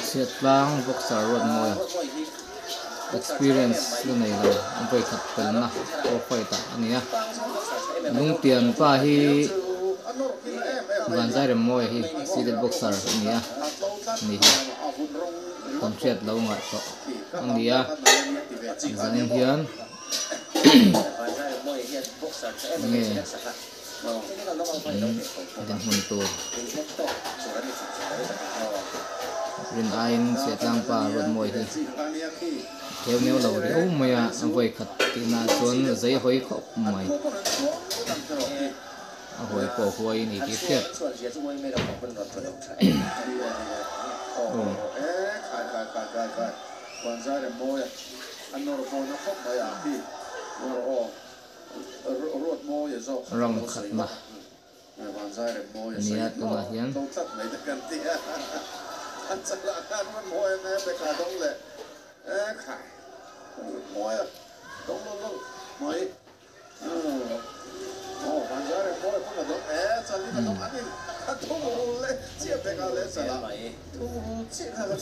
Chhiattlang boxer Ruatmawia experience la nei lo a vawikhat telna pro fight ah a ni a, Lungtian pa hi Vanzairemmawia hi seeded boxer a ni a ni hi kan hriat lo ngah tawh a ni a, zanin hian enge an dinhmun tur rin aiin Chhiahtlang pa Ruatmawii hi theu neu lo riau mai a, a vawi khat tihna chuan zei hawi khawp mai a hawi pawh huai a ni tih hriat. Round khatna a nia tunah hian.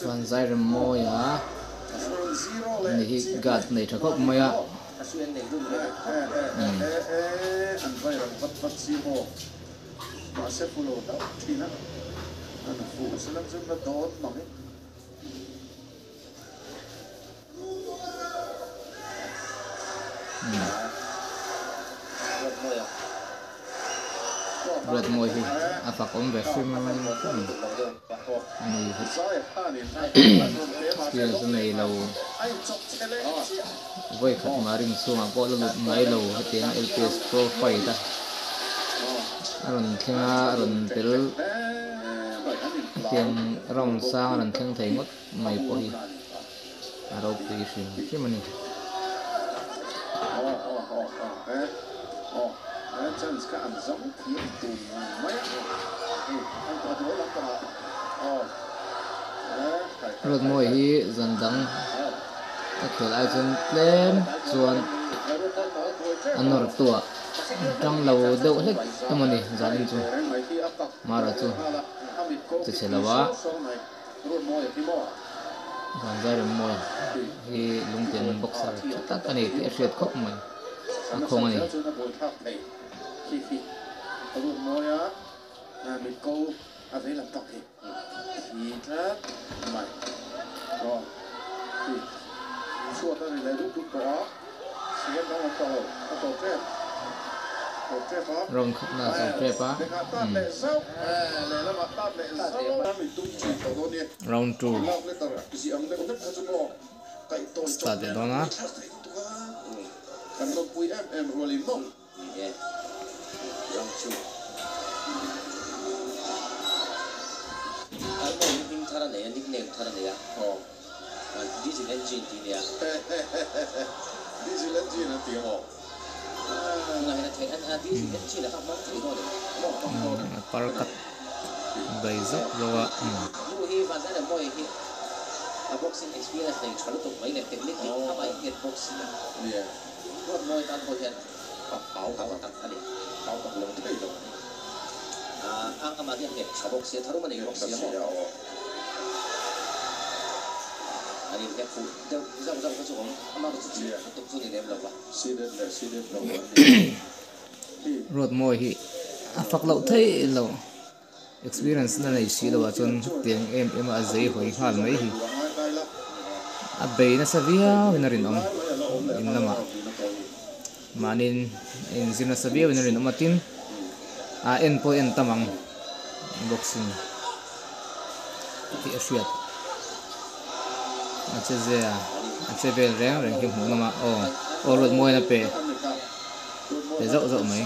Vanzairemmawia ni hi guard nei tha khawp mai a. Ruatmawi hi a fak awm ve hrim hrim a ni hi. Experience a nei lo. Vawi khat mah ring chhungah pawh la lut ngai lo hetiang LPS Pro fight a a rawn thleng a a rawn tel hetiang round sang a rawn thleng thei ngawt mai pawh hi. A ropui hrim hrim a ni. Ruatmawi hi zan dang a khel ai chuan tlem chuan a nawr tuah tang lo deuh hlek emaw ni zanin chu Mara chu che chhe lo a. Vanzairemmawia hi lungtian boxer tha tak a ni tih a hriat khawp mai, a khawng a ni. Round khatna a zo tep a, round 2 start leh dawn a. Par cut bei zauh zauh a. Ruatmawi hi a fak loh theih loh experience na nei si loh ah chuan hetiang em em a a zei hawi nghal mai hi a bei nasa viau in a rinawm in lamah mahni a inzir nasa viau in a rinawm a tin a en pawh en tam ang boxing tih a hriat a che zia a che vel reng reng hi hmuh nawm a aw aw Ruatmawiin a pe pe zauh zauh mai.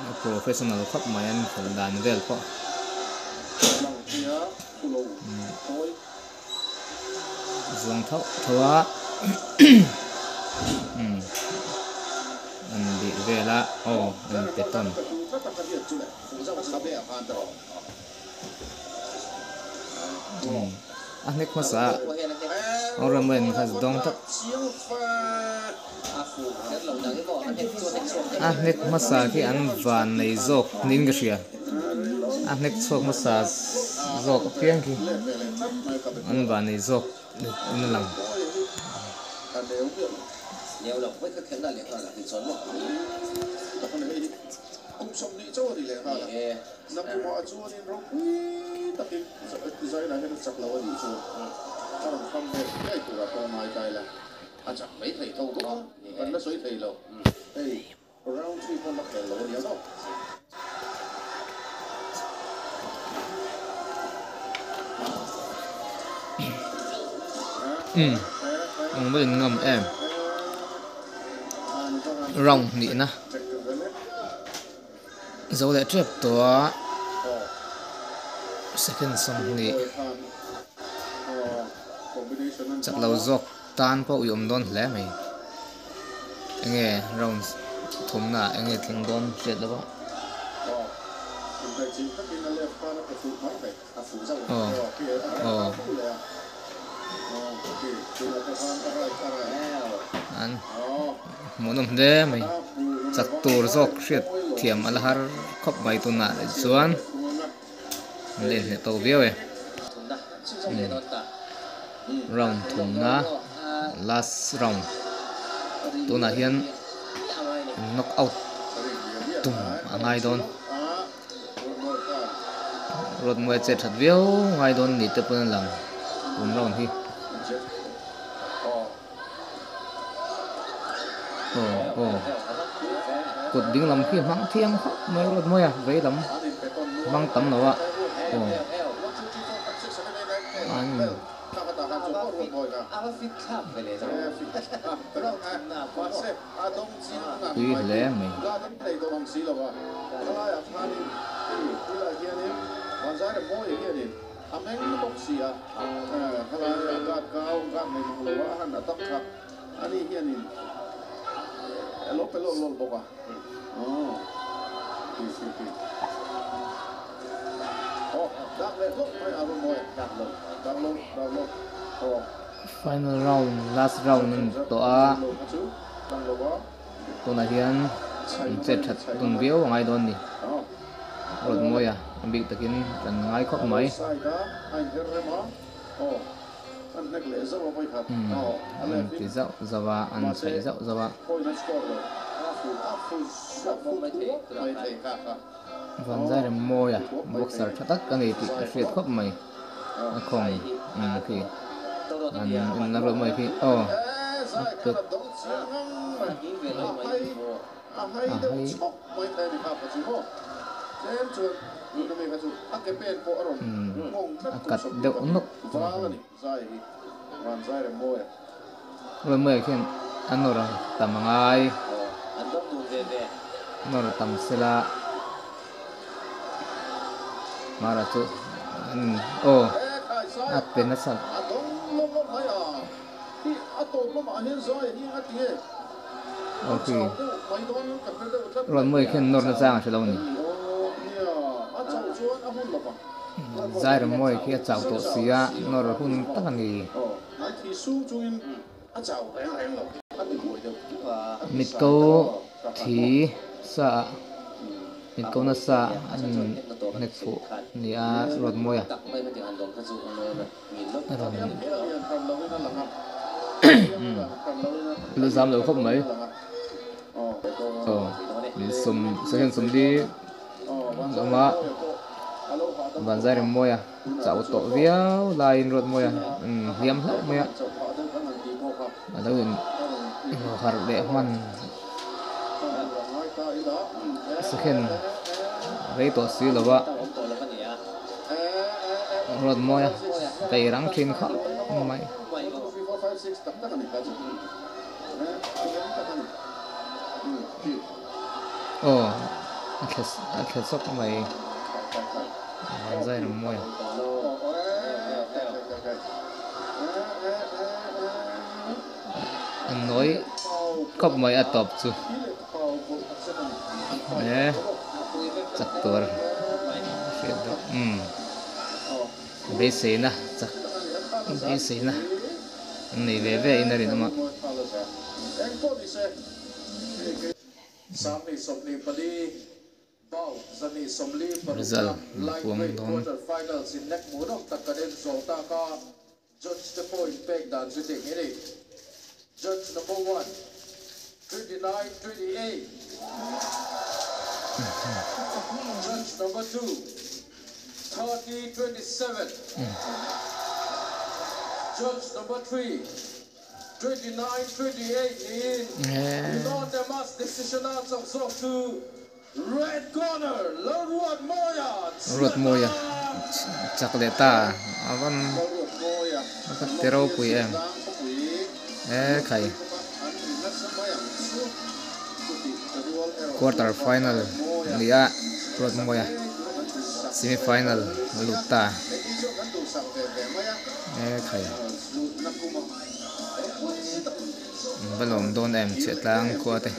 A professional khawp mai an khelh dan vel pawh. Zuang thauh thauh a an bih vel a aw an pe tawn. A hnek hmasa a aw Ramrian kha dawng tlat. A hnek hmasa khi an van nei zawk niin ka hria. A hnek chhuak hmasa zawk apiang khi an van nei zawk in a lang. Umm ang va in ngam em round hnihna zo leh tep tawh a second 20 chak lo zawk tan pawh ui awm dawn hle mai enge round thumna ah enge tling dawn hriat lo a aw aw an hmuhnawm hle mai chak tur zawk hriat thiam a la har khawp mai tunah chuan. An la inhne tawk viau e. Round thumna last round tunah hian knock out tum a ngai dawn. Ruatmuai chet that viau ngai dawn ni te pawn a lang tun round hi. Aw aw kut ding lam khi hmang thiang khawp mai ruat mawi a vei lam hmang tam lo a aw an tui hle mai. A meng bawk si a, helai a guard kau, guard nei mang lo a han atak kha ani hianin a lo pe lawlh lawlh bawk a. Aw, khi khi khi. Aw, dak leh hlawk mai a rawn mawi. Dak lo, dak lo, dak lo. Aw. Final round, last round a ni tawh a, tunah hian an chet that dun viau a ngai dawn a ni. Ruatmawia a bik takin kan ngai khawp mai. Umm an ti zauh zauh a, an chhaih zauh zauh a. Vanzairemmawia boxer tha tak a ni tih a hriat khawp mai. A khawng umm khi an en Ruatmawia khi aw a pet. A hai deuh chhawk mai thei a ni kha ka chu maw? Tlem chuan tuna mi kha chu a ke pen pawh a rawn nghawng tlat A kat deuh nawk val a ni zai hi van zai rem mawi a. Rawn mawi ah khian a nawr tam a ngai. Nawr tam sela Mara chu aw a pe nasa. A dawng lawm lawm mai a. Hi a tawp lamah hian zai hi a ti e. Aw khi Rawn mawi khian nawr na chang a hre lo a ni. Zai rawn mawi khi a chau tawh si a, nawr hun tak a ni. Mitko thi sa ah Mitko nasa an hnek fuh ni a Rawn mawi a. A rawn lu zam lo khawp mai aw min sawm second sawmli awm a vanzai rem mawi a chau tawh viau laiin ruat mawi a hliam hlauh mai a a lo in harh leh hman second rei tawh si lo a. Ruat mawi a bei rang thin khawp mai. Aw a thle a thle sawk mai van zai ram mawi a. A nawi khawp mai a tawp chu. He chak tur hriat loh umm beiseina chak beiseina an nei ve ve in a rinawm a. Result puang dawn. Ruatmawia chak leh ta a van a va ti ropui em e khai quarter final a ni a Ruatmawia semi final a lut ta e khai va lawm dawn em chhiahtlang khua te.